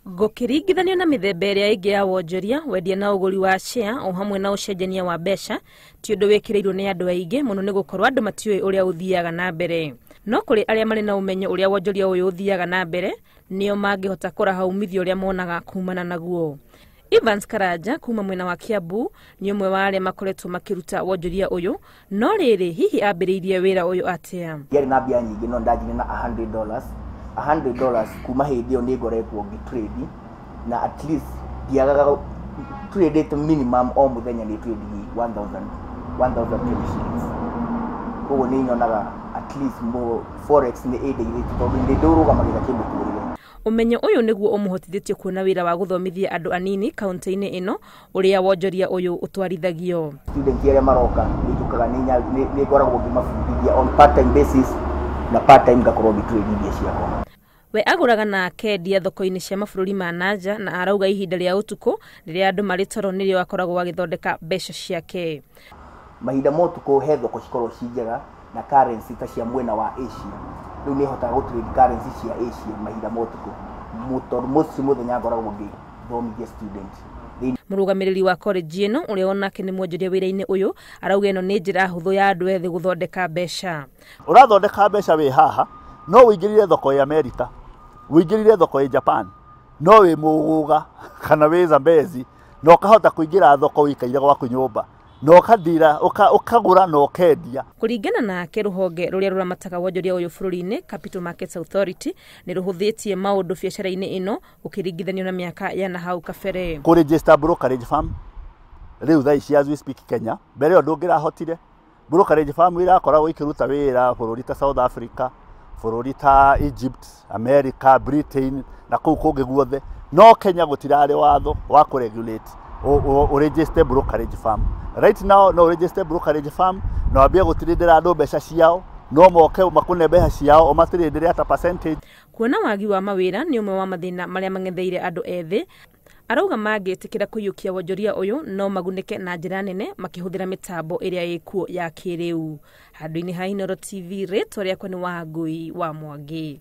Gũkĩringithanio na mĩthemba ĩrĩa ĩngĩ ya wonjoria, wendia na ũgũri wa share o hamwe na ũcenjania wa mbeca ti ũndũ wĩkĩrĩirwo nĩ andũ aingĩ mũno, nĩ gũkorwo andũ matiũĩ ũrĩa ũthiaga na mbere. No kũrĩ arĩa marĩ na ũmenyo ũrĩa wonjoria ũyũ ũthiaga na mbere, nĩo mangĩhota kũraha umithio ũrĩa monaga kumana naguo. Evans Karanja kuma mwena wa Kiambu nĩ ũmwe wa arĩa makoretwo makĩruta wonjoria ũyũ, no rĩrĩ, hihi ambĩrĩirie wĩra ũyũ atĩa? Ndiarĩ na mbia nyingĩ, no ndanjirie na $100. $100, kuma hĩndĩ ĩyo nĩ ngoretwo ngĩ trade na at least ndiagaga trade minimum o mũthenya nĩ trade 1000 1020 shillings. Koguo nĩ nyonaga at least mo forex nĩ ĩndeithĩtie tondũ nĩ ndũrũgamagĩra kĩmũtũrĩre. Ũmenyo ũyũ nĩguo ũmũhotithĩtie kuona wĩra wa gũthomithia andũ anini kaunti-inĩ ĩno ũrĩa wonjoria ũyũ ũtwarithagio. Student arĩa maroka nĩ njũkaga, nĩ ngoragwo ngĩmabundithia on part time basis na part time ngakorwo ngĩ trade mbia ciakwa. We agũraga na akendia thoko-inĩ cia mabũrũri ma nanja, na arauga ihinda rĩa ũtukũ rĩrĩa andũ marĩ toro nĩrĩo akoragwo agĩthondeka mbeca ciake. Mahinda ma ũtukũ he thoko cikoragwo ci njega na currency ta cia mwena wa Asia. Rĩu nĩ hotaga gũ trade currency cia Asia mahinda ma ũtukũ, tondũ mostly mũthenya ngoragwo ngĩthomithia student. Mũrũgamĩrĩri wa college ĩno, ũrĩa onake nĩ mwonjoria wĩra-inĩ ũyũ, arauga ĩno nĩ njĩra hũthũ ya andũ ethĩ gũthondeka mbeca. Ũrathondeka mbeca wĩ haha, no ũingĩrire thoko ya America, ũingĩrire thoko ya Japan, no wĩ Mũgũga kana wĩ Zambezi, na ũkahota kũingĩra thoko ũikaire gwaku nyũmba na ũkandira, ũkagũra na ũkendia. Kũringana nake, rũhonge rũrĩa rũramataga wonjoria ũyũ bũrũri-inĩ, Capital Markets Authority, nĩ rũhũthĩtie maũndũ biacara-inĩ ĩno gũkĩringithanio na mĩaka ya na hau kabere. Kũ register brokerage firm rĩu thaa ici as we speak Kenya, mbere ĩyo ndũngĩrahotire. Brokerage firm irakoragwo ikĩruta wĩra bũrũri ta South Africa, bũrũri ta Egypt, America, Britain na kũu kũngĩ guothe, no Kenya gũtirarĩ watho wa kũ regulate ũ register brokerage firm. Right now no register brokerage firm na wambie gũtirĩndĩra andũ mbeca ciao, no moke makũne mbeca ciao ũmatirĩndĩre ata percentage. Kuona wagi wa mawĩra nĩ ũmwe wa mathĩna marĩa mang'etheire andũ ethĩ, arauga mangĩtĩkĩra kũiyũkia wonjoria ũyũ no magunĩke na njĩra nene makĩhũthĩra mĩtambo ĩrĩa ĩkuo ya kĩrĩu. Handũ-inĩ ha Inooro TV, rĩtwa rĩakwa nĩ Wangui wa Mwangi.